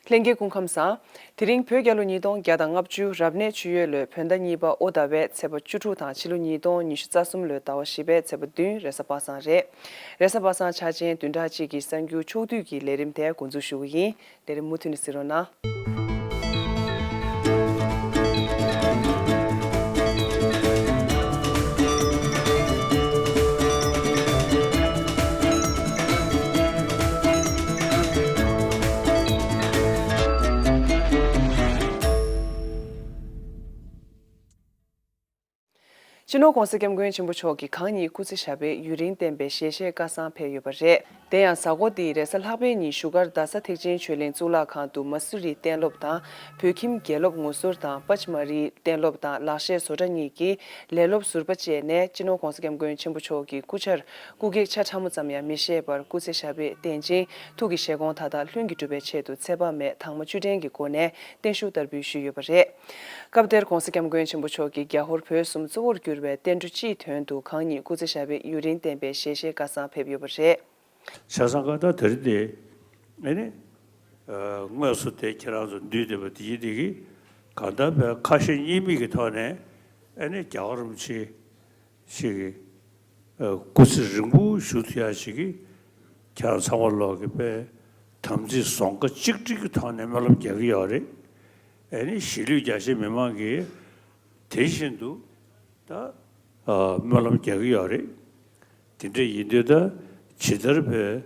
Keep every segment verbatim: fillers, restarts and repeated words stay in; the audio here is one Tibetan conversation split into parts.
ལྷན་རྒྱས་སྐུ་ཁམས་བཟང་། དེ་རིང་བོད་རྒྱལ་ལོ་ཉིས་སྟོང་བརྒྱ་དང་ལྔ་བཅུ་རབ་གནས་ཆུ་ཡོས་ལོའི་བོད་ཟླ་གཉིས་པ་ཨོ་ཟླ་བའི་ཚེས་པ་བཅུ་དྲུག་དང་ཕྱི་ལོ་ཉིས་སྟོང་ཉི་ཤུ་རྩ་གསུམ་ལོའི་ཟླ་བ་བཞི་པའི་ཚེས་པ་བདུན་རེས་གཟའ་པ་སངས་རེད། རེས་གཟའ་པ་སངས་འཆར་ཅན་བདུན་ཕྲག་གཅིག་གི་གསར་འགྱུར་ཕྱོགས་བསྡུས་ཀྱི་ལས་རིམ་དེ་འགོ་འཛུགས་ཞུ་གི་ཡིན། ལས་རིམ་མུ་མཐུད་ནས་གཟིགས་རོགས་གནང་། སྤྱི་ནོར་༧གོང་ས་༧སྐྱབས་མགོན་ཆེན་པོ་མཆོག་གིས་གང་ཉིད་སྐུ་ཚེ་ཞབས་པད་ཡུན་རིང་བརྟན་པའི་ཞལ་བཞེས་བཀའ་གསང་ཕེབས་ཡོད་པ་རེད། དེ་ཡང་གཟའ་འཁོར་འདིའི་རེས་གཟའ་ལྷག་པའི་ཉིན་བཞུགས་སྒར་རྡ་ས་ཐེག་ཆེན་ཆོས་གླིང་གཙུག་ལག་ཁང་དུ་མ་སུ་རིའི་གཏན་སློབ་དང་། བོད་ཁྱིམ་དགེ་སློབ་ངོ་ཟུར་དང་པཅིམ་རིའི་གཏན་སློབ་དང་ལག་ཤེས་བཟོ་གྲྭ་གཉིས་ཀྱི་ལས་སློབ་ཟུར་པ་བཅས་ནས་སྤྱི་ནོར་༧གོང་ས་༧སྐྱབས་མགོན་ཆེན་པོ་མཆོག་གི་སྐུ་ཕྱྭར་སྐུ་གེགས་ཆ་ཕྲ་མོ་ཙམ་ཡང་མི་བཞེས་པར་སྐུ་ཚེ་ཞབས་པད་བརྟན་ཅིང་ཐུགས་ཀྱི་བཞེད་དགོངས་མཐའ་དག་ལྷུན་གྱིས་གྲུབ་པའི་ཆེད་དུ་ཚེ་དཔག་མེད་དྭངས་མ་བཅུད་ལྡན་གྱི་སྒོ་ནས་བརྟན་བཞུགས་བསྟར་འབུལ་ཞུས་ཡོད་པ་རེད། སྐབས་དེར་༧གོང་ས་༧སྐྱབས་མགོན་ཆེན་པོ་མཆོག་གིས་རྒྱ་ཧོར་བོད་གསུམ་གཙོ་བོར་གྱུར་བའི་བསྟན་འགྲོ་སྤྱིའི་དོན་དུ་གང་ཉིད་སྐུ་ཚེ་ཞབས་པད་ཡུན་རིང་བརྟན་པའི་ཞལ་བཞེས་བཀའ་གསང་ཕེབས་ཡོད་པ་རེད། བྱས་ཙང་ཀ་ད་དེ་རིང་འདི་ཨེ་ནི་དངོས་སུ་དེ་ཁྱེད་རང་ཚོ་འདུས་བསྡད་པ་དེ་ཡིན་དེ་གི་གང་ལྟར་བའི་ཁ་ཞེ་གཉིས་མེད་ཀྱི་ཐོག་ནས་ཨེ་ནི་རྒྱལ་བ་རིན་པོ་ཆེ་ཞིག་གི་སྐུ་ཚེ་རིང་པོ་བཞུགས་ཐུབ་ཡ་ཞིག་གི་ཁྱེད་རང་ཚང་མ་ལོག་གི་པའི་དམ་ཚིག་ཟོང་ཁ་གཅིག་སྒྲིལ་གྱི་ཐོག་ནས་སྨོན་ལམ་རྒྱག་གི་ཡོད་རེད། ཨེ་ནི་གཞིས་ལུས་རྒྱ་ཆེ་མི་མང་གིས་དེ་བཞིན་དུ་ད་སྨོན་ལམ་རྒྱག་གི་ཡོད་རེད། དེ་འདྲ་ཡིན་དུས་ད་ཇི་ལྟར་བས་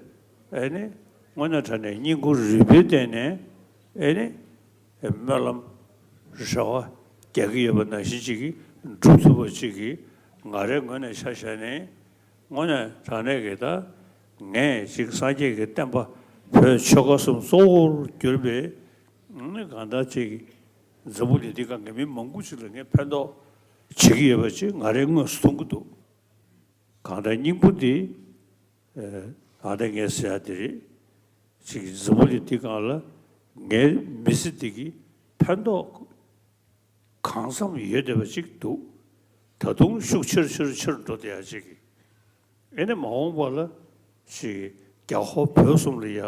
ཨེ་ནི་དངོས་གནས་དྲང་གནས་སྙིང་ཁུང་རུས་པའི་སྟེང་ནས་ཨེ་ནི་སྨོན་ལམ་རེ་བ་རྒྱག་གི་ཡོད་པ་ནང་བཞིན་ཅིག་གིས་འགྲུབ་ཐུབ་པ་ཅིག་གིས་ང་རའི་ངོས་ནས་ཆ་བཞག་ནས་དངོས་གནས་དྲང་གནས་ཀྱི་ད་ངས་ཅིག་སངས་རྒྱས་ཀྱི་བསྟན་པ་བོད་ཆོལ་ཁ་གསུམ་གཙོ་བོར་གྱུར་པའི་ནི་གང་ལྟར་ཅིག་འཛམ་བུ་གླིང་འདི་སྒང་གི་མི་མང་པོ་ཅིག་ལ་ངས་ཕན་ཐོགས་བྱེད་ཀྱི་ཡོད་པ་ཅིག་ང་རའི་དངོས་སུ་མཐོང་གི་འདུག་གང་ལྟར་སྙིང་པོ་འདི་ཨ་ད་ངས་ཟེར་ཡ་དེ་རེད། ཅིག་འཛམ་བུ་གླིང་འདི་སྒང་ལ་ངའི་མི་ཚེ་འདི་གི་ཕན་ཐོགས་གང་འཚམ་ཡོད་བསྡད་པ་ཅིག་འདུག་ད་དུང་ཤུགས་ཆེར་ཆེར་ཆེར་འགྲོ་བསྡད་ཡ་ཅིག་གི་ཨེ་ནི་མ་འོངས་པ་ལ་ཅིག་རྒྱ་ཧོར་བོད་གསུམ་ལ་ཡ་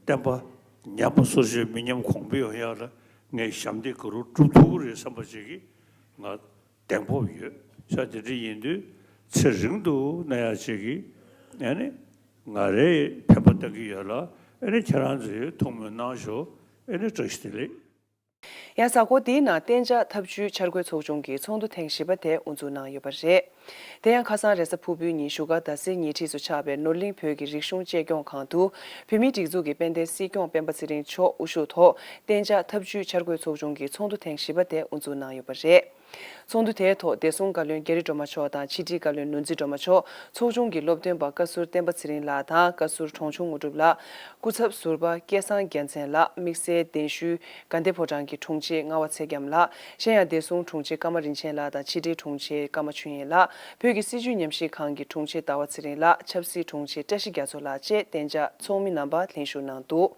བསྟན་པ་ཉམས་པ་སོར་ཆུད་མི་ཉམས་གོང་འཕེལ་ཡོང་ཡ་ལ་ངས་ཞབས་འདེགས་ག་རུ་སྒྲུབ་ཐུབ་ཀྱི་རེད་བསམ་པ་ཅིག་གི་ང་གདེང་སྤོབས་ཡོད། ས་དེ་འདྲ་ཡིན་དུས་ཚེ་རིང་དུ་གནས་ཡ་ཅིག་གི་ཨ་ནི་ང་རའི་ཕན་པ་གཏང་གི་ཡོད་ལ་ཨ་ནི་ཁྱེད་རང་ཚོས་ཐུགས་སྨོན་གནང་ཤོག་ཨ་ནི་བཀྲ་ཤིས་བདེ་ལེགས། ཡང་གཟའ་འཁོར་འདིའི་ནང་གཏན་འཇགས་ཐབས་ཇུས་འཆར་འགོད་ཚོགས་ཆུང་གི་ཚོགས་འདུ་ཐེངས་བཞི་པ་དེ་དབུ་འཛུགས་གནང་ཡོད་པ་རེད། དེ་ཡང་ཁ་སང་རེས་གཟའ་ཕུར་བུའི་ཉིན་བཞུགས་སྒར་རྡ་སའི་ཉེ་འཁྲིས་སུ་ཆགས་པའི་ནོར་གླིང་བོད་ཀྱི་རིག་གཞུང་གཅེས་སྐྱོང་ཁང་དུ་བོད་མིའི་སྒྲིག་འཛུགས་ཀྱི་དཔལ་ལྡན་སྲིད་སྐྱོང་སྤེན་པ་ཚེ་རིང་མཆོག་དབུ་བཞུགས་ཐོག་གཏན་འཇགས་ཐབས་ཇུས་འཆར་འགོད་ཚོགས་ཆུང་གི་ཚོགས་འདུ་ཐེངས་བཞི་པ་དེ་དབུ་འཛུགས་གནང་ཡོད་པ་རེད། ཚོགས་འདུ་དེའི་ཐོག་བདེ་སྲུང་བཀའ་བློན་རྒྱ་རི་སྒྲོལ་མ་མཆོག་དང་ཕྱི་དྲིལ་བཀའ་བློན་ནོར་འཛིན་སྒྲོལ་མ་མཆོག་ཚོགས་ཆུང་གི་སློབ་སྟོན་པ་བཀའ་ཟུར་བསྟན་པ་ཚེ་རིང་ལགས་དང་བཀའ་ཟུར་གྲོང་ཆུང་དངོས་གྲུབ་ལགས། སྐུ་ཚབ་ཟུར་པ་སྐལ་བཟང་རྒྱལ་མཚན་ལགས། དམིགས་བསལ་གདན་ཞུས་དགའ་ལྡན་ཕོ་བྲང་གི་དྲུང་ཆེ་རྔ་བ་ཚེ་རྒྱམ་ལགས། གཞན་ཡང་བདེ་སྲུང་དྲུང་ཆེ་ཀརྨ་རིན་ཆེན་ལགས་དང་ཕྱི་དྲིལ་དྲུང་ཆེ་ཀརྨ་ཆོས་དབྱིངས་ལགས། བོད་ཀྱི་སྲིད་བྱུས་ཉམས་ཞིབ་ཁང་གི་དྲུང་ཆེ་ཟླ་བ་ཚེ་རིང་ལགས། ཆབ་སྲིད་དྲུང་ཆེ་བཀྲ་ཤིས་རྒྱ་མཚོ་ལགས་བཅས་གཏན་འཇགས་ཚོགས་མི་རྣམ་པ་ལྷན་ཞུགས་གནང་འདུག་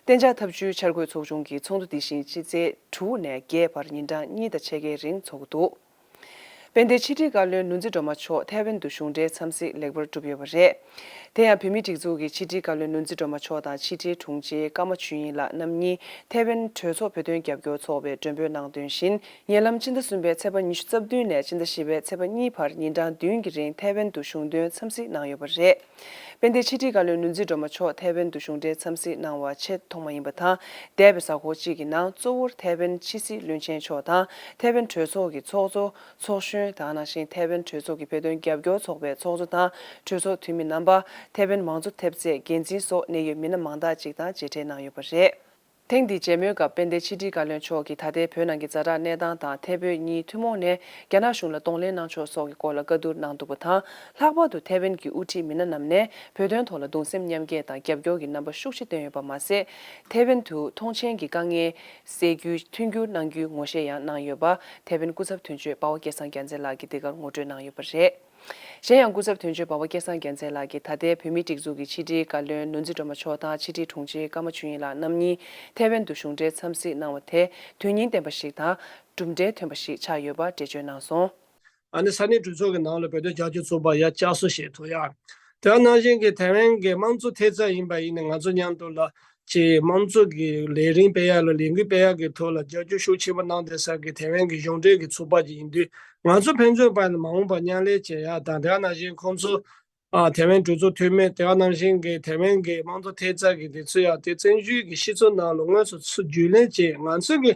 གཏན་འཇགས་ཐབས་ཇུས་འཆར་འགོད་ཚོགས་ཆུང་གི་ཚོགས་འདུ་འདི་བཞིན་སྤྱི་ཚེས་དྲུག་ནས་བརྒྱད་བར་ཉིན་གྲངས་གཉིས་དང་ཕྱེད་ཀའི་རིང་འཚོགས་ཀྱི་འདུག་དཔལ་ལྡན་ཕྱི་དྲིལ་བཀའ་བློན་ནོར་འཛིན་སྒྲོལ་མ་མཆོག་ཐའེ་ཝན་དུ་གཞུང་འབྲེལ་འཚམས་གཟིགས་ལེགས་པར་གྲུབ་ཡོད་པ་རེད། དེ་ཡང་བོད་མིའི་སྒྲིག་འཛུགས་ཀྱི་ཕྱི་དྲིལ་བཀའ་བློན་ནོར་འཛིན་སྒྲོལ་མ་མཆོག་དང་ཕྱི་དྲིལ་དྲུང་ཆེ་ཀརྨ་ཆོས་དབྱིངས་ལགས་རྣམ་གཉིས་ཐའེ་ཝན་གྲོས་ཚོགས་བོད་དོན་རྒྱབ་སྐྱོར་ཚོགས་པས་མགྲོན་འབོད་གནང་དོན་བཞིན། ཉེ་ལམ་ཕྱི་ཟླ་གསུམ་པའི་ཚེས་པ་ཉི་ཤུ་རྩ་བདུན་ནས་ཕྱི་ཟླ་བཞི་པའི་ཚེས་པ་གཉིས་བར་ཉིན་གྲངས་བདུན་གྱི་རིང་ཐའེ་ཝན་དུ་གཞུང་དོན་འཚམས་གཟིགས་གནང་ཡོད་པ་རེད། དཔལ་ལྡན་ཕྱི་དྲིལ་བཀའ་བློན་ནོར་འཛིན་སྒྲོལ་མ་མཆོག་ཐའེ་ཝན་དུ་གཞུང་འབྲེལ་འཚམས་གཟིགས་གནང་བ་ཆེས་ཐོག་མ་ཡིན་པ་དང་། འདས་པའི་གཟའ་འཁོར་གཅིག་གི་ནང་གཙོ་བོར་ཐའེ་ཝན་ཕྱི་སྲིད་བློན་ཆེན་མཆོག་དང་ཐའེ་ཝན་གྲོས་ཚོགས་ཀྱི་ཚོགས་གཙོ། ཚོགས་གཞོན་དང་ནང་བཞིན་ཐའེ་ཝན་གྲོས་ཚོགས་ཀྱི་བོད་དོན་རྒྱབ་སྐྱོར་ཚོགས་པའི་ཚོགས་གཙོ་དང་གྲོས་ཚོགས་འཐུས་མི་རྣམ་པ། ཐའེ་ཝན་མང་གཙོ་ཐེབས་རྩའི་འགན་འཛིན་སོགས་གནད་ཡོད་མི་སྣ་མང་དག་ཅིག་དང་མཇལ་འཕྲད་གནང་ཡོད་པ་རེད། ཐེངས་འདིའི་མཇལ་མོལ་སྐབས་དཔལ་ལྡན་ཕྱི་དྲིལ་བཀའ་བློན་མཆོག་གིས་ད་ལྟའི་བོད་ནང་གི་ཛ་དྲག་གནས་སྟངས་དང་ཐའེ་བོད་གཉིས་ཐུན་མོང་ནས་རྒྱ་ནག་གཞུང་ལ་གདོང་ལེན་གནང་ཕྱོགས་སོགས་ཀྱི་སྐོར་ལ་བཀའ་བསྡུར་གནང་འདུག་པ་དང་། ལྷག་པར་དུ་ཐའེ་ཝན་གྱི་དབུ་ཁྲིད་མི་སྣ་རྣམས་ནས་བོད་དོན་ཐོག་ལ་གདུང་སེམས་མཉམ་སྐྱེད་དང་རྒྱབ་སྐྱོར་གྱི་རྣམ་པ་ཤུགས་ཆེ་བཏོན་ཡོད་པ་མ་ཟད། ཐའེ་ཝན་དུ་མཐོང་མཆན་གྱི་དཀའ་ངལ་སེལ་རྒྱུའི་མཐུན་འགྱུར་གནང་རྒྱུའི་ངོ་ཤེས་ཡང་གནང་ཡོད་པ་ཐའེ་ཝན་སྐུ་ཚབ་དོན་གཅོད་འབའ་བ་སྐལ་བཟང་རྒྱལ་མཚན་ལགས་ཀྱིས་འདི་གར་ངོ་སྤྲོད་གནང་ཡོད་པ་རེད། གཞན་ཡང་སྐུ་ཚབ་དོན་གཅོད་འབའ་བ་སྐལ་བཟང་རྒྱལ་མཚན་ལགས་ཀྱིས་ད་ལྟའི་བོད་མིའི་སྒྲིག་འཛུགས་ཀྱི་ཕྱི་དྲིལ་བཀའ་བློན་ནོར་འཛིན་སྒྲོལ་མ་མཆོག་དང་ཕྱི་དྲིལ་དྲུང་ཆེ་ཀརྨ་ཆོས་དབྱིངས་ལགས་རྣམ་གཉིས་ཐའེ་ཝན་དུ་གཞུང་འབྲེལ་འཚམས་གཟིགས་གནང་བ་དེ་དོན་སྙིང་ལྡན་པ་ཞིག་དང་། གྲུབ་འབྲས་ཐོན་པ་ཞིག་ཆགས་ཡོད་པ་འགྲེལ་བརྗོད་གནང་སོང་། ཨ་ནི་ས་གནས་གྲོས་ཚོགས་ཀྱི་ནང་ལ་བོད་དོན་རྒྱབ་སྐྱོར་ཚོགས་པ་ཡ་བསྐྱར་གསོ་བྱེད་ཐུབ་ཡ། དེ་ནང་བཞིན་གྱི་ཐའེ་ཝན་གྱི་དམངས་གཙོ་ཐེབས་རྩ་ཡིན་པ་ཡིན་ན་ང་ཚོ་མཉམ་དུ་ལ་ ཅིག་དམངས་གཙོ་གི་ལས་རིམ་སྤེལ་ཡག་ལ་ལས་འགུལ་སྤེལ་ཡག་གི་ཐོག་ལ་རྒྱབ་སྐྱོར་ཤུགས་ཆེན་པོ་གནང་བསྡད་ས་གི་ཐའེ་ཝན་གྱི་གཞུང་འབྲེལ་གྱི་ཚོགས་པ་ཅིག་ཡིན་དུས། ང་ཚོ་ཕན་ཚུན་བར་ནས་མ་འོངས་པར་མཉམ་ལས་བྱེད་ཡག་དང་། དེ་ནང་བཞིན་ཁོང་ཚོ་ཨ་ཐའེ་ཝན་གྲོས་ཚོགས་འཐུས་མི། དེ་ནང་བཞིན་གྱི་ཐའེ་ཝན་གྱི་དམངས་གཙོ་ཐེབས་རྩ་གི་དེ་ཚོ་ཡང་དེ་བཙན་བྱོལ་གྱི་སྤྱི་ཚོགས་ནང་ལ་དངོས་སུ་ཚུར་རྒྱུས་ལོན་བྱས། ང་ཚོ་གི་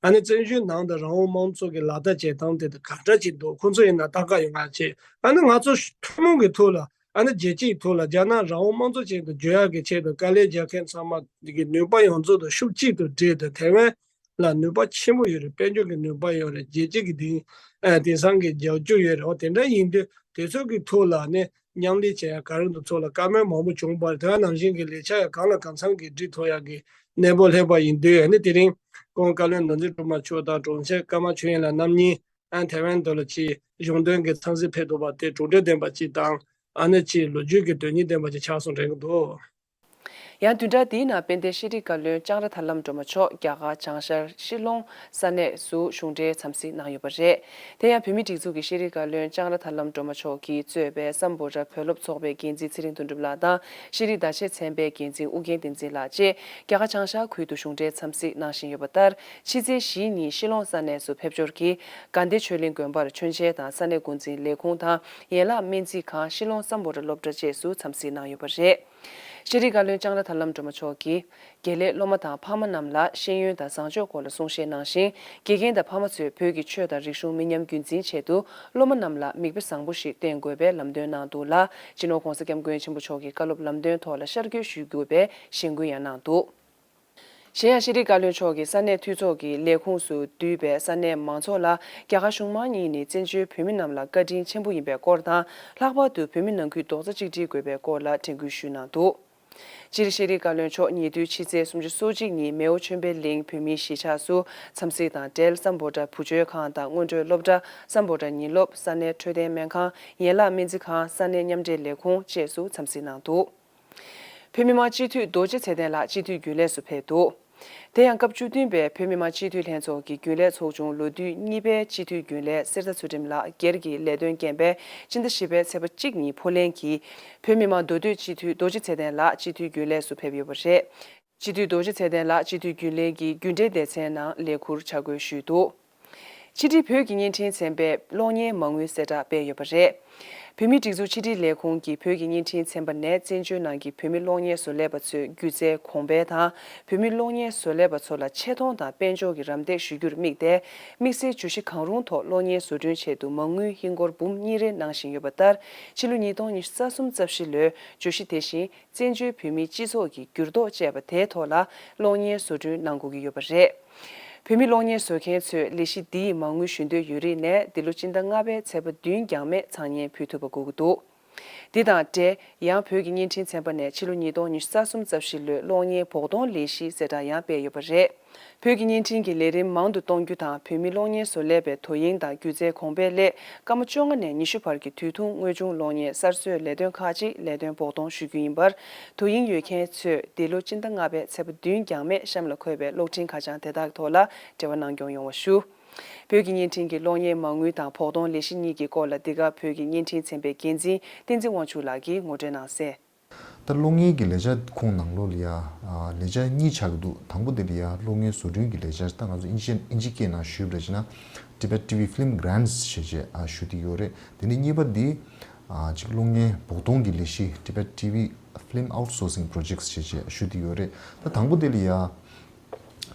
ཨ་ནི་བཙན་བྱོལ་ནང་དུ་རང་དབང་དམངས་གཙོ་གི་ལག་བསྟར་བྱེད་སྟངས་དེ་དང་ག་འདྲ་ཅིག་འདུག་ཁོང་ཚོ་ཡིན་ན་ལྟ་ག་ཡོང་ཡག་བྱས། ཨ་ནི་ང་ཚོ་ཐུན་མོང་གི་ཐོག་ལ། ཨ་ནི་རྒྱལ་སྤྱིའི་ཐོག་ལ་རྒྱ་ནག་རང་དབང་དམངས་གཙོ་ཅན་དུ་བསྒྱུར་ཡག་གི་ཆེད་དུ་དཀའ་ལས་རྒྱག་མཁན་ཚང་མ་གི་ནུས་པ་ཡོངས་རྫོགས་དང་ཤུགས་གཅིག་ཏུ་སྒྲིལ་ཏེ། ཐའེ་ཝན་ལ་ནུས་པ་ཆེན་པོ་ཡོད་རེད། དཔལ་འབྱོར་གྱི་ནུས་པ་ཡོད་རེད། རྒྱལ་སྤྱི་གི་དེང་ཨ་དེང་སང་གི་རྒྱབ་སྐྱོར་ཡོད་རེད། འོ་དེ་འདྲ་ཡིན་དུས་དེ་ཚོ་གི་ཐོག་ལ་ནི་མཉམ་ལས་བྱེད་ཡག་ག་རེ་འདུག་ཚོགས་ལ་བཀའ་མོལ་མང་པོ་བྱུང་བ་རེད། དེ་ནང་བཞིན་གྱི་ལས་འཆར་ཡང་གང་ལ་གང་འཚམ་གྱི་སྒྲིག་ཐུབ་ཡག་གི་གནས་བབ་སླེབས་པ་ཡིན་དུས། ཨ་ནི་དེ་རིང་ཁོང་བཀའ་བློན་ནོར་འཛིན་སྒྲོལ་མ་མཆོག་དང་དྲུང་ཆེ་ཀརྨ་ཆོས་དབྱིངས་ལགས་རྣམ་གཉིས་ཨ་ཐའེ་ཝན་དུ་ལ་ཅིག་གཞུང་དོན་གྱི་འཚམས་གཟིགས་ཕེབས་ཐུབ་པ་དེ་གྲུབ་འབྲས་ལྡན་པ་ཅིག་དང་། ཨ་ནི་ཅིག་ལོ་རྒྱུས་ཀྱི་དོན་སྙིང་ལྡན་པ་ཅིག་ཆགས་སོང་དྲན་གྱི་འདུག་ཡང་བདུན་ཕྲག་འདིའི་ནང་དཔལ་ལྡན་ཤེས་རིག་བཀའ་བློན་ལྕང་ར་ཐར་ལམ་སྒྲོལ་མ་མཆོག་རྒྱ་གར་བྱང་ཤར་ཤི་ལོང་ས་གནས་སུ་གཞུང་འབྲེལ་འཚམས་གཟིགས་གནང་ཡོད་པ་རེད། དེ་ཡང་བོད་མིའི་སྒྲིག་འཛུགས་ཀྱི་ཤེས་རིག་བཀའ་བློན་ལྕང་ར་ཐར་ལམ་སྒྲོལ་མ་མཆོག་གིས་གཙོས་པའི་སམ་བྷོ་ཊ་བོད་སློབ་ཚོགས་པའི་འགན་འཛིན་ཚེ་རིང་དོན་གྲུབ་ལགས་དང་། ཤེས་རིག་བརྡ་ཆད་ཚན་པའི་འགན་འཛིན་ཨུ་རྒྱན་བསྟན་འཛིན་ལགས་བཅས་རྒྱ་གར་བྱང་ཤར་ཁུལ་དུ་གཞུང་འབྲེལ་འཚམས་གཟིགས་གནང་བཞིན་ཡོད་པ་ལྟར། ཕྱི་ཚེས་བཞིའི་ཉིན་ཤི་ལོང་ས་གནས་སུ་ཕེབས་འབྱོར་གྱིས་དགའ་ལྡན་ཆོས་གླིང་དགོན་པར་མཆོད་མཇལ་དང་། ས་གནས་འགོ་འཛིན་ལས་ཁུངས་དང་ཡན་ལག་སྨན་རྩིས་ཁང་། ཤི་ལོང་སམ་བྷོ་ཊ་སློབ་གྲྭ་བཅས་སུ་འཚམས་གཟིགས་གནང་ཡོད་པ་རེད། ཤེས་རིག་བཀའ་བློན་ལྕང་ར་ཐར་ལམ་སྒྲོལ་མ་མཆོག་གིས་དགེ་ལས་སློབ་མ་དང་ཕ་མ་རྣམས་ལ་ཤེས་ཡོན་དང་བཟང་སྤྱོད་སྐོར་ལ་གསུང་བཤད་གནང་ཞིང་། དགེ་རྒན་དང་ཕ་མ་ཚོས་བོད་ཀྱི་ཆོས་དང་རིག་གཞུང་མི་ཉམས་རྒྱུན་འཛིན་ཆེད་དུ་སློབ་མ་རྣམས་ལ་མིག་དཔེ་བཟང་པོ་ཞིག་སྟོན་དགོས་པའི་ལམ་སྟོན་གནང་འདུག་ལ། སྤྱི་ནོར་༧གོང་ས་༧སྐྱབས་མགོན་ཆེན་པོ་མཆོག་གི་བཀའ་སློབ་ལམ་སྟོན་ཐོག་ལ་ཤར་བསྐྱོད་ཞུ་དགོས་པའི་གཞེན་སྐུལ་ཡང་གནང་འདུག་གཞན་ཡང་ཤེས་རིག་བཀའ་བློན་མཆོག་གིས་ས་གནས་འཐུས་ཚོགས་ཀྱི་ལས་ཁུངས་སུ་བསྡུས་པའི་ས་གནས་མང་ཚོགས་ལ་རྒྱ་གར་གཞུང་མང་གཉིས་ནས་བཙན་བྱོལ་བོད་མི་རྣམས་ལ་བཀའ་དྲིན་ཆེན་པོ་ཡིན་པའི་སྐོར་དང་། ལྷག་པར་དུ་བོད་མི་ནང་ཁུལ་རྡོག་རྩ་གཅིག་སྒྲིལ་དགོས་པའི་སྐོར་ལ་དྲན་སྐུལ་ཞུས་གནང་འདུག་སྤྱིར་ཤེས་རིག་བཀའ་བློན་མཆོག་ཉེ་དུས་ཕྱི་ཚེས་སོ་གཅིག་ཉིན་མེའོ་ཆོས་འཕེལ་གླིང་བོད་མིའི་གཞིས་ཆགས་སུ་འཚམས་གཟིགས་དང་འབྲེལ། སམ་བྷོ་ཊ་བུ་བཅོལ་ཁང་དང་སྔོན་འགྲོའི་སློབ་གྲྭ། སམ་བྷོ་ཊ་ཉིན་སློབ། ས་གནས་འཕྲོད་བསྟེན་སྨན་ཁང་། ཡན་ལག་སྨན་རྩིས་ཁང་། ས་གནས་མཉམ་འབྲེལ་ལས་ཁུངས་བཅས་སུ་འཚམས་གཟིགས་གནང་འདུག་བོད་མི་མང་སྤྱི་འཐུས་རྡོ་རྗེ་ཚེ་བརྟན་ལགས་སྤྱི་འཐུས་རྒྱུན་ལས་སུ་ཕེབས་འདུག་དེ་ཡང་སྐབས་བཅུ་བདུན་པའི་བོད་མི་མང་སྤྱི་འཐུས་ལྷན་ཚོགས་ཀྱི་རྒྱུན་ལས་ཚོགས་ཆུང་ལོ་དུས་གཉིས་པའི་སྤྱི་འཐུས་རྒྱུན་ལས་གསེར་རྟ་ཚུལ་ཁྲིམས་ལགས་སྒེར་གྱི་ལས་དོན་རྐྱེན་པས་སྤྱི་ཟླ་བཞི་པའི་ཚེས་པ་གཅིག་ཉིན་ཕོ་ལྷན་གྱིས་བོད་མི་མང་མདོ་སྟོད་སྤྱི་འཐུས་རྡོ་རྗེ་ཚེ་བརྟན་ལགས་སྤྱི་འཐུས་རྒྱུན་ལས་སུ་ཕེབས་ཡོད་པ་རེད། སྤྱི་འཐུས་རྡོ་རྗེ་ཚེ་བརྟན་ལགས་སྤྱི་འཐུས་རྒྱུན་ལས་ཀྱི་རྒྱུན་འབྲེལ་སྡེ་ཚན་ནང་ལས་ཁུར་ཆ་བགོས་ཞུས་འདུག་ཕྱི་དྲིལ་བོད་ཀྱི་བརྙན་འཕྲིན་ཚན་པས་གློག་བརྙན་མ་དངུལ་གསལ་བསྒྲགས་སྤེལ་ཡོད་པ་རེད། བོད་མིའི་སྒྲིག་འཛུགས་ཕྱི་དྲིལ་ལས་ཁུངས་ཀྱིས་བོད་ཀྱི་བརྙན་འཕྲིན་ཚན་པ་ནས་བཙན་བྱོལ་ནང་གི་བོད་མི་གློག་བརྙན་བཟོ་ལས་པ་ཚོའི་སྒྱུ་རྩལ་གོང་འཕེལ་དང་། བོད་མི་གློག་བརྙན་བཟོ་ལས་པ་ཚོ་ལ་ཆེ་མཐོང་དང་དཔལ་འབྱོར་གྱི་རམ་འདེགས་ཞུ་རྒྱུར་དམིགས་ཏེ། དམིགས་བསལ་བརྗོད་གཞི་གང་རུང་ཐོག་གློག་བརྙན་བཟོ་སྐྲུན་ཆེད་དུ་མ་དངུལ་ཧིན་སྒོར་འབུམ་གཉིས་རེ་གནང་བཞིན་ཡོད་པ་ལྟར། ཕྱི་ལོ་ཉིས་སྟོང་ཉི་ཤུ་རྩ་གསུམ་རྩ་བཞི་ལོའི་བརྗོད་གཞི་དེ་བཞིན། བཙན་བྱོལ་བོད་མིའི་སྤྱི་ཚོགས་ཀྱི་འགྱུར་ལྡོག་ཅེས་པ་དེའི་ཐོག་ལ་གློག་བརྙན་བཟོ་སྐྲུན་གནང་དགོས་ཀྱི་ཡོད་པ་རེད། བོད་མི་གློག་བརྙན་བཟོ་མཁན་ཚོས་ལས་གཞི་འདིའི་མ་དངུལ་ཞུ་འདོད་ཡོད་རིགས་ནས་འདི་ལོ་སྤྱི་ཟླ་ལྔ་པའི་ཚེས་པ་བདུན་འགྱངས་མེད་ཚང་མཉམ་ཕུལ་ཐུབ་པ་དགོས་ཀྱི་འདུག་འདི་དང་འབྲེལ། ཡང་བོད་ཀྱི་བརྙན་འཕྲིན་ཚན་པ་ནས་ཕྱི་ལོ་ཉིས་སྟོང་ཉི་ཤུ་རྩ་གསུམ་རྩ་བཞི་ལོའི་གློག་བརྙན་བོགས་གཏོང་ལས་གཞི་གསལ་བསྒྲགས་ཡང་སྤེལ་ཡོད་པ་རེད། བོད་ཀྱི་བརྙན་འཕྲིན་གྱི་ལས་རིམ་མང་དུ་གཏོང་རྒྱུ་དང་། བོད་མི་གློག་བརྙན་བཟོ་ལས་པའི་དོ་དབྱིངས་དང་སྒྱུ་རྩལ་གོང་འཕེལ་སླད། སྐར་མ་བཅོ་ལྔ་ནས་ཉི་ཤུ་བར་གྱི་དུས་ཐུང་དངོས་བྱུང་གློག་བརྙན་གསར་བཟོའི་ལས་དོན་ཁག་ཅིག་ལས་དོན་བོགས་གཏོང་ཞུ་རྒྱུ་ཡིན་པར། དོ་དབྱིངས་ཡོད་མཁན་ཚོས་འདི་ལོ་སྤྱི་ཟླ་ལྔ་པའི་ཚེས་པ་བདུན་འགྱངས་མེད་གཤམ་ལ་འཁོད་པའི་གློག་འཕྲིན་ཁ་བྱང་དེ་དག་ཐོག་ལ་འབྲེལ་བ་གནང་སྐྱོང་ཡོང་བ་ཞུ། བོད་ཀྱི་བརྙན་འཕྲིན་གྱི་གློག་བརྙན་མ་དངུལ་དང་བོགས་གཏོང་ལས་གཞི་གཉིས་ཀྱི་སྐོར་ལ། འདི་ག་བོད་ཀྱི་བརྙན་འཕྲིན་ཚན་པའི་འགན་འཛིན་བསྟན་འཛིན་དབང་ཕྱུག་ལགས་ཀྱིས་ངོ་སྤྲོད་གནང་གསལ། ད་གློག་བརྙན་གྱི་ལས་འཆར་ཁོངས་ནང་ལོགས་ལ་ཡ། ཨ། ལས་འཆར་གཉིས་ཆགས་ཀྱི་འདུག་དང་པོ་དེ་ལ་ཡ་གློག་བརྙན་བཟོ་སྐྲུན་གྱི་ལས་འཆར། ད་ང་ཚོ་ཨིན་ཇི་ཨིན་ཇི་སྐད་ནང་ཞུས་པ་རེད་ན། Tibet TV Film Grants ཞེས་བྱས། ཨ། ཞུ་གི་ཡོད་རེད། དེ་ནས་གཉིས་པ་འདི། ཨ། ཅིག་གློག་བརྙན་བོགས་གཏོང་གི་ལས་གཞི། Tibet TV Film Outsourcing Projects ཞེས་བྱས་ཞུ་གི་ཡོད་རེད། ད་དང་པོ་དེ་ལ་ཡ།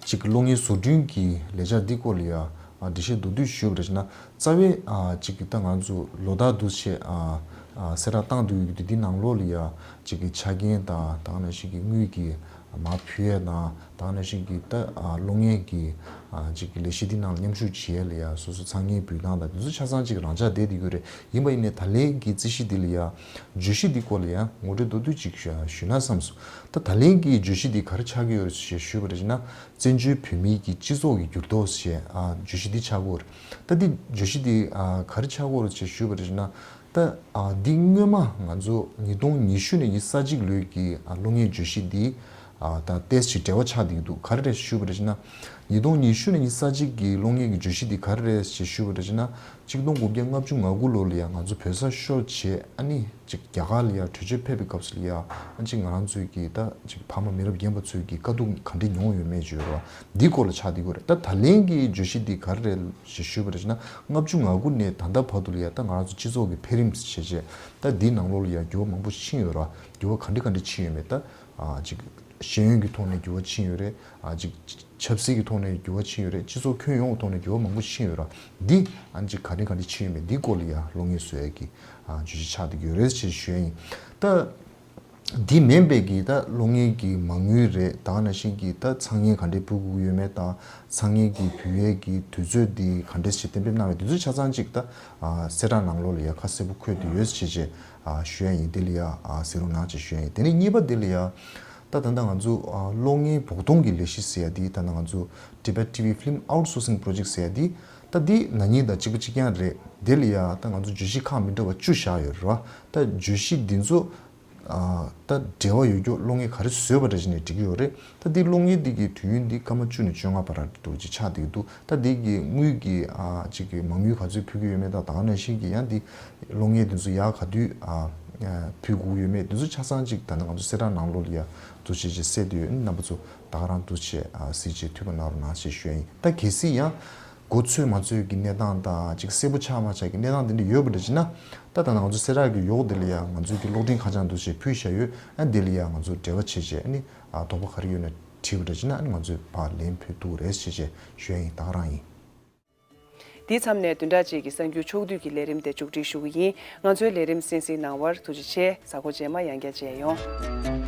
ཅིག་གློག་བརྙན་བཟོ་སྐྲུན་གྱི་ལས་འཆར་འདི་སྐོར་ལ་ཡ། ཨ། འགྲེལ་བཤད་མདོར་བསྡུས་ཞུས་པ་རེད་ན། རྩ་བའི། ཨ། ཅིག་ད་ང་ཚོ་ལོ་ལྟར་དུ་བྱས། ཨ། ཨ། གསལ་བསྒྲགས་བཏང་བསྡད་ཡོད་ཀྱི་འདུག་འདི་ནང་ལོགས་ལ་ཡ། ཅིག་གི་ཆ་རྐྱེན་དང་། ད་ག་ནང་བཞིན་གྱི་དངུལ་གྱི་མར་ཕུལ་ཡས་དང་། ད་ག་ནང་བཞིན་གྱི་ད། ཨ། གློག་བརྙན་གྱི། ཨ། ཅིག་གི་ལས་གཞི་འདི་ནང་ལ་མཉམ་ཞུགས་བྱེད་ཡས་ལ་ཡ། སོ་སོ་ཚང་མས་འབུལ་སྟངས་དང་། འདི་ཚོ་ཆ་ཚང་ཅིག་རང་འཇགས་བསྡད་ཡོད་རེད། ཡིན་པ་ཡིན་ནའི་ད་ལན་གྱི་རྩིས་གཞི་འདི་ལ་ཡ། བརྗོད་གཞི་འདི་སྐོར་ལ་ཡ་ངོ་སྤྲོད་མདོར་བསྡུས་ཅིག་ཞུ་ན་བསམ་སོང་། ད་ད་ལན་གྱི་བརྗོད་གཞི་འདི་ག་རེ་ཆགས་ཀྱི་ཡོད་རེད་ཞེས་ཞུས་པ་རེད་ན། བཙན་བྱོལ་བོད་མིའི་གི་སྤྱི་ཚོགས་ཀྱི་འགྱུར་ལྡོག་ཞེས། ཨ། བརྗོད་གཞི་འདི་ཆགས་ཀྱི་ཡོད་རེད། ད་འདི་བརྗོད་གཞི་འདི། ཨ། ག་རེ་ཆགས་ཀྱི་ཡོད་རེད་ཞེས་ཞུས་པ་རེད་ན། ད། ཨ། འདི་སྔོན་མ་ང་ཚོ་ཉིས་སྟོང་ཉི་ཤུ་ནས་ཉི་ཤུ་རྩ་གཅིག་ལོའི་གི། ཨ། གློག་བརྙན་བརྗོད་གཞི་འདི། ཨ་ད་ཏོག་ཙམ་འབྲེལ་བ་ཆགས་བསྡད་ཀྱི་འདུག་ག་རེ་རེད་ཞུས་པ་རེད་ཅེ་ན། ཉིས་སྟོང་ཉི་ཤུ་ནས་ཉི་ཤུ་རྩ་གཅིག་གི་གློག་བརྙན་གྱི་བརྗོད་གཞི་འདི་ག་རེ་རེད་ཅེས་ཞུས་པ་རེད་ཅེ་ན། གཅིག་སྟོང་དགུ་བརྒྱ་ལྔ་བཅུ་ང་དགུ་ལོ་ལ་ཡང་ང་ཚོ་བོད་ས་ཤོར་བྱས་ཨ་ནི་ཅིག་རྒྱ་གར་ལ་ཡང་བྲོས་བྱོལ་ཕེབས་པའི་སྐབས་སུ་ལ་ཡང་ཨ་ཅིག་ང་རང་ཚོའི་གི་ད་ཅིག་ཕ་མ་མི་རབས་རྒན་པ་ཚོའི་གི་དཀའ་སྡུག་ག་འདྲས་མྱོང་ཡོད་མེད་བརྗོད་རོགས་འདི་སྐོར་ལ་ཆགས་བསྡད་ཀྱི་ཡོད་རེད། ད་ད་ལན་གྱི་བརྗོད་གཞི་འདི་ག་རེ་རེད་ཅེས་ཞུས་པ་རེད་ཅེ་ན། ལྔ་བཅུ་ང་དགུ་ནས་ད་ལྟ་བར་དུ་ལ་ཡང་ད་ང་རང་ཚོ་སྤྱི་ཚོགས་ཀྱི་འཕེལ་རིམ་བྱས་རྗེས་ད་འདིའི་ནང་ལོགས་ལ་ཡང་འགྱུར་བ་མང་པོ་ཕྱིན་ཡོད་རེད། འགྱུར་བ་ག་འདྲས་ག་འདྲས་ཕྱིན་ཡོད་མེད་ད་ཨ་ཅིག་ཤེས་ཡོན་གྱི་ཐོག་ནས་འགྱུར་བ་ཕྱིན་ཡོད་རེད། ཨ་ཅིག་ཆབ་སྲིད་ཀྱི་ཐོག་ནས་འགྱུར་བ་ཕྱིན་ཡོད་རེད། སྤྱི་ཚོགས་ཁྱོན་ཡོངས་ཀྱི་ཐོག་ནས་འགྱུར་བ་མང་པོ་ཕྱིན་ཡོད་ར། འདི་ཨ་ཅིག་ག་འདྲ་ག་འདྲ་ཕྱིན་ཡོད་མེད་འདི་སྐོར་ལ་ཡང་གློག་བརྙན་བཟོ་ཡས་ཀྱི་ཨ་བརྗོད་གཞི་ཆགས་བསྡད་ཡོད་རེད་ཅེས་ཞུ་ཡ་ཡིན། ད་འདི་མིན་པའི་གི་ད་གློག་བརྙན་གྱི་མ་དངུལ་རེད། ད་ག་ནང་བཞིན་གྱི་ད་ཚང་མས་ག་འདྲས་ཕུལ་དགོས་ཡོད་མེད་དང་ཚང་མས་གི་ཕུལ་ཡས་ཀྱི་དུས་ཚོད་འདི་ག་འདྲས་ཞིག་གཏན་འབེབས་གནང་བའི་དུས་ཚོད་ཆ་ཚང་ཅིག་ད་ཨ་གསལ་བསྒྲགས་ནང་ལོགས་ལ་ཡང་ཁ་གསལ་པོ་འཁོད་བསྡད་ཡོད་ཅེས་ཅེས་ཨ་ཞུ་ཡ་ཡིན། འདི་ལ་ཡང་ཨ་གཟིགས་རོགས་གནང་ཅེས་ཞུ་ཡ་ཡིན། དེ་ནས་གཉིས་པ་འདི་ལ་ཡང་ད་ད་ལྟ་ང་ཚོ་ཨ་གློག་བརྙན་བོགས་གཏོང་གི་ལས་གཞི་ཟེར་ཡ་འདི་ད་ལྟ་ང་ཚོ་Tibet T V Film Outsourcing Project ཟེར་ཡ་འདི་ད་འདི་ན་ནིང་དང་གཅིག་པ་གཅིག་རྐྱང་རེད། འདི་ལ་ཡང་ད་ང་ཚོ་བརྗོད་གཞི་ཁག་མི་འདྲ་བ་བཅུ་བཞག་ཡོད་རེད་བ། ད་བརྗོད་གཞི་འདི་ཚོ་ཨ་ད་འབྲེལ་བ་ཡོད་རྒྱུ་གློག་བརྙན་ག་རེ་བཟོས་པ་འདྲ་ཞིག་ནས་འགྲིག་གི་ཡོད་རེད། ད་འདི་གློག་བརྙན་འདི་གི་དུས་ཡུན་འདི་སྐར་མ་བཅུ་ནས་བཅོ་ལྔ་བར་དུ་ཅིག་ཆགས་བསྡད་ཀྱི་འདུག་ད་འདི་གི་དངུལ་གྱི་ཨ་ཅིག་གི་མ་དངུལ་ག་ཚོད་ཕུལ་གྱི་ཡོད་མེད་དང་ད་ག་ནང་བཞིན་གྱི་ཡང་འདི་གློག་བརྙན་འདི་ཚོ་ཡར་ག་དུས་ཨ་ཕུལ་དགོས་ཡོད་མེད་འདི་ཚོ་ཆ་ཚང་ཅིག་ད་ནང་ང་ཚོ་གསལ་བསྒྲགས་ནང་ལོགས་ལ་ཡ་འདུག་ཅེས་ཅིག་གསལ་བསྡད་ཡོད། རྣམ་པ་ཚོ་ད་ག་རང་འདུག་ཅེས་ཨ་གཟིགས་ཅེས་འཐུས་པ་གནང་རོགས་གནང་ཞེས་ཞུ་ཡ་ཡིན། ད་གལ་སྲིད་ཡང་གོ་ཚོད་མ་ཚོད་ཀྱི་གནས་སྟངས་དང་ཅིག་གསལ་པོ་ཆགས་མ་ཆགས་ཀྱི་གནས་སྟངས་དེ་འདྲ་ཡོད་པ་འདྲ་ཅིག་ན་ད་ད་ནང་ང་ཚོ་གསལ་བསྒྲགས་ཀྱི་ཡོག་དེ་ལ་ཡ་ང་ཚོའི་གི་གློག་འཕྲིན་ཁ་བྱང་འདུག་ཅེས་ཕུལ་བཞག་ཡོད། ཨ་དེ་ལ་ཡ་ང་ཚོ་འབྲེལ་བ་བྱེད་ཅེས་ཨ་ནི་ཨ་དོགས་པ་ག་རེ་ཡོད་ན་དྲིས་པ་འདྲ་ཅིག་ན་ཨ་ནི་ང་ཚོས་ཕར་ལན་ཕུལ་ཐུབ་རེད་ཞེས་ཞེས་ཞུ་ཡ་ཡིན། ད་ག་རང་ཡིན། འདིའི་མཚམས་ནས་བདུན་ཕྲག་གཅིག་གི་གསར་འགྱུར་ཕྱོགས་བསྡུས་ཀྱི་ལས་རིམ་དེ་མཇུག་སྒྲིལ་ཞུ་གི་ཡིན། ང་ཚོའི་ལས་རིམ་གསན་གཟིགས་གནང་བར་ཐུགས་རྗེ་ཆེ། གཟའ་འཁོར་རྗེས་མ་ཡང་བསྐྱར་མཇལ་ཡོང་།